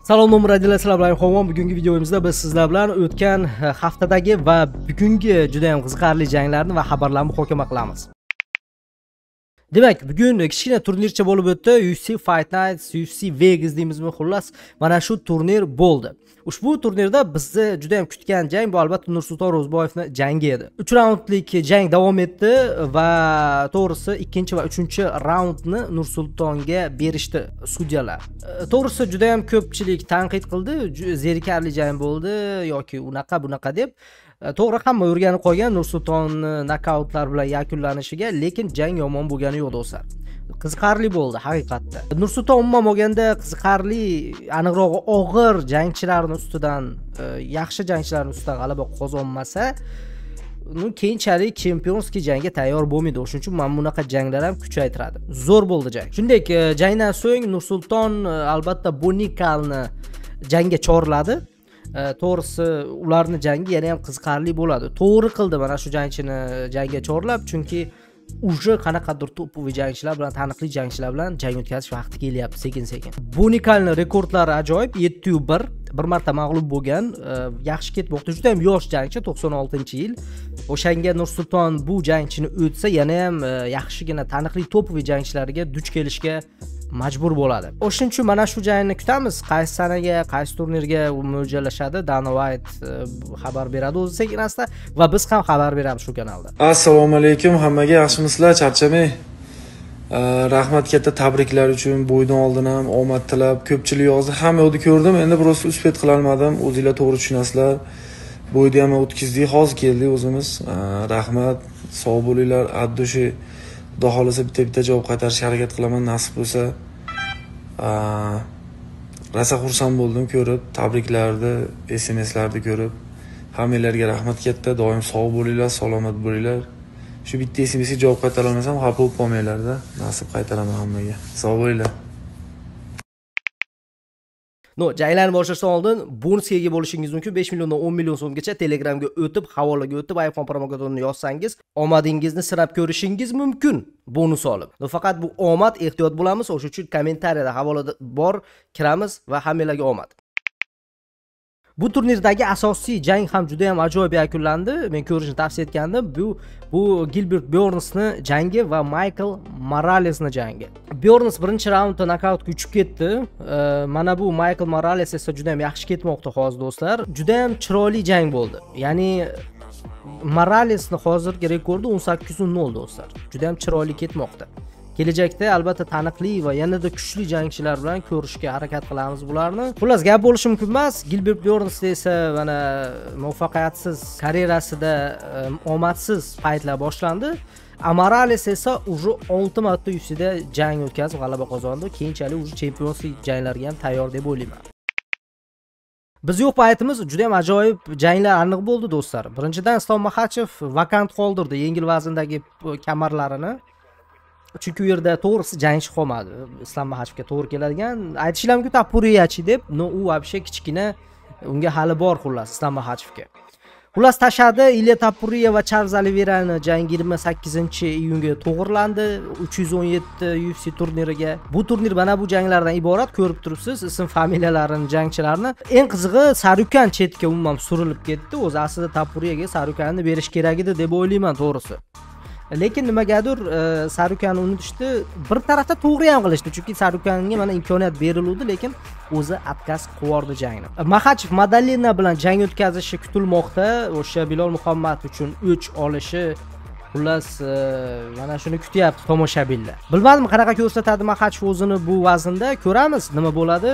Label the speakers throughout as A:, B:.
A: Salom nomradiylar, sizlar bilan Xovon. Bugungi videomizda biz sizlar bilan o'tgan haftadagi va bugungi juda ham qiziqarli janglarni va xabarlarni muhokama qilamiz. Demak, bugun kichkina turnircha bo'lib o'tdi. UFC Fight Nights, UFC Vegas deymizmi, xullas, mana shu turnir bo'ldi. Ushbu turnirda bizni juda ham kutgan jang bu albatta Nursulton Ro'ziboyevning jangi edi. 3 raundlik jang davom etdi va to'g'risi 2 va 3 raundni Nursultonga berishdi sudyalar. To'g'risi juda ham ko'pchilik tanqid qildi, zerikarli jang bo'ldi yoki unaqa bunaqa deb. To'g'ri, hamma o'rganib qolgan Nursultonni nokautlar bilan yakunlanishiga, lekin jang yomon bo'lgani yo'q do'stlar. Qiziqarli bo'ldi haqiqatda. Nursulton umuman olganda qiziqarli, aniqrog'i og'ir jangchilarning ustidan, yaxshi jangchilarning ustidan g'alaba qozonmasa, uni keyinchalik chempionskiy jangga tayyor bo'lmaydi. O'shuning uchun mana bunaqa janglar ham kuchaytiradi. Zo'r bo'ldi jang. Shuningdek, jangdan so'ng Nursulton albatta Bonikalni jangga chorladi. To'g'risi ularning jangi yana ham qiziqarli bo'ladi. To'g'ri qildi mana shu jangchini jangga chorlab, chunki уже qanaqadir to'poviy jangchilar bilan, taniqli jangchilar bilan jang o'tkazish vaqti kelyapti sekin-sekin. Bonikalning rekordlari ajoyib, 7-1, bir marta mag'lub bo'lgan, yaxshi ketmoqda. Juda ham yosh jangchi, 96-yil. O'shanga Nursulton bu jangchini o'tsa, yana ham yaxshigina taniqli to'poviy jangchilarga duch kelishga majbur bo'ladi. O'shuning uchun mana shu jangni kutamiz. Qaysi sanaga, qaysi turnirga u mo'ljallashadi, Dana White xabar beradi o'zi sekin asta va biz ham xabar beramiz shu kanalda.
B: Assalomu alaykum hammaga, yaxshimisizlar? Charchamang. Rahmat katta tabriklar uchun, бой dan oldin ham omad tilab ko'pchilik yozdi. Hamma yoqni ko'rdim, endi просто успеть qilolmadim. O'zinglar to'g'ri tushunasizlar. Бой ni ham o'tkazdik, hozir keldik o'zimiz. Rahmat, sog' bo'linglar. От души, Xudo xohlasa bitta-bitta javob qaytarishga harakat qilaman, nasib bo'lsa. Rosa xursand bo'ldim ko'rib, tabriklarni, SMSlarni ko'rib. Hammanglarga rahmat katta, doim sog' bo'linglar, salomat bo'linglar. Shu bitta SMSga javob qaytara olmasam, xafa bo'lib qolmanglar-da. Nasib qaytaraman hammaga. Sog' bo'linglar.
A: Но, janglarni boshlashdan oldin bonusga ega bo'lishingiz mumkin. 5 milliondan 10 million so'mgacha Telegramga o'tib, havolaga o'tib, iPhone promokodini yozsangiz, omadingizni sinab ko'rishingiz mumkin bonus olib. Но, faqat bu omad, ehtiyot bo'lamiz. O'sha uchun kommentariyada havolada bor, kiramiz va hammanglarga omad. Bu turnirdagi asosiy jang ham juda ham ajoyib yakunlandi. Men ko'rishni tavsiya etgandim. Bu Gilbert Burnsni jangi va Michael Moralesni jangi. Burns birinchi raundda nokautga uchib ketdi. Mana bu Michael Morales esa juda ham yaxshi ketmoqda hozir do'stlar. Juda ham chiroyli jang bo'ldi. Ya'ni Moralesni hozirgi rekordi 18-0 do'stlar. Juda ham chiroyli ketmoqda. Kelajakda albatta taniqli va yanada kuchli jangchilar bilan ko'rishga harakat qilamiz bularni. Xullas, gap bo'lishi mumkin emas. Gilbert Burns esa mana muvaffaqiyatsiz karyerasida omadsiz paytlar boshlandi. Morales esa уже 6 marta UFCda jang o'tkazib g'alaba qozondi. Keyinchalik уже chempionlik janglariga ham tayyor deb o'ylayman. Biz yo'q paytimiz juda ham ajoyib janglar aniq bo'ldi do'stlar. Birinchidan Islom Maxachev vakant qoldirdi yengil vazndagi kamarlarini. Chunki u yerda to'g'risi jangchi qolmadi. Islom Maxachevga to'g'ri keladigan, aytishlar mumkin Tapuriyachi deb, но u вообще kichkina, unga hali bor xullas Islom Maxachevga. Xullas tashadi Ilya Tapuriya va Charles Oliveirani jangi 28-iyunga to'g'rilandi 317 UFC turniriga. Bu turnir mana bu janglardan iborat, ko'rib turibsiz ism familiyalarini, jangchilarni. Eng qizig'i Sarukan chetga umuman surilib ketdi. O'zi aslida Tapuriyaga Sarukanni berish kerak edi deb o'ylayman to'g'risi. Lekin nimagadir Sarukanni unutishdi. Bir tarafda to'g'ri ham qilishdi, chunki Sarukanga mana imkoniyat beriluvdi, lekin o'zi отказ qilib jangni. Maxachev Madalena bilan jang o'tkazishi kutilmoqda. O'sha Bilol Muhammad uchun o'ch olishi, xullas mana shuni kutyapti tomoshabinlar. Bilmadim qanaqa ko'rsatadi Maxachev o'zini bu vaznda, ko'ramiz nima bo'ladi.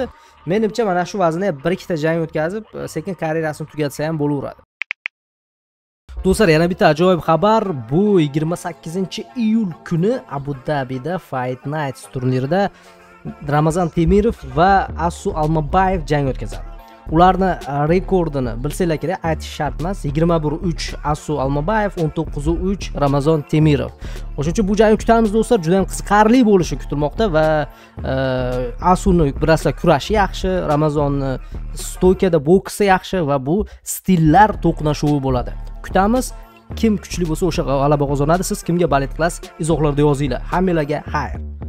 A: Menimcha mana shu vaznda bir ikkita jang o'tkazib, sekin karyerasini tugatsa ham bo'laveradi. Do'stlar, yana bitta ajoyib xabar. Bu 28-iyul kuni Abu Dabida Fight Nights turnirida Ramazan Temirov va Asu Almabayev jang o'tkazadi. Ularni rekordini bilsanglar kerak, aytish shart emas. 21-3 Asu Almabayev, 19-3 Ramazan Temirov. O'shuning uchun bu jangni kutamiz do'stlar, juda ham qiziqarli bo'lishi kutilmoqda va Asuni bilasizlar kurashi yaxshi, Ramazonni stoykada boksi yaxshi va bu stillar to'qnashuvi bo'ladi. Kutamiz, kim kuchli bo'lsa o'sha g'alaba qozonadi. Siz kimga болеть qilasiz? Izohlarda yozinglar. Hammanglarga xayr.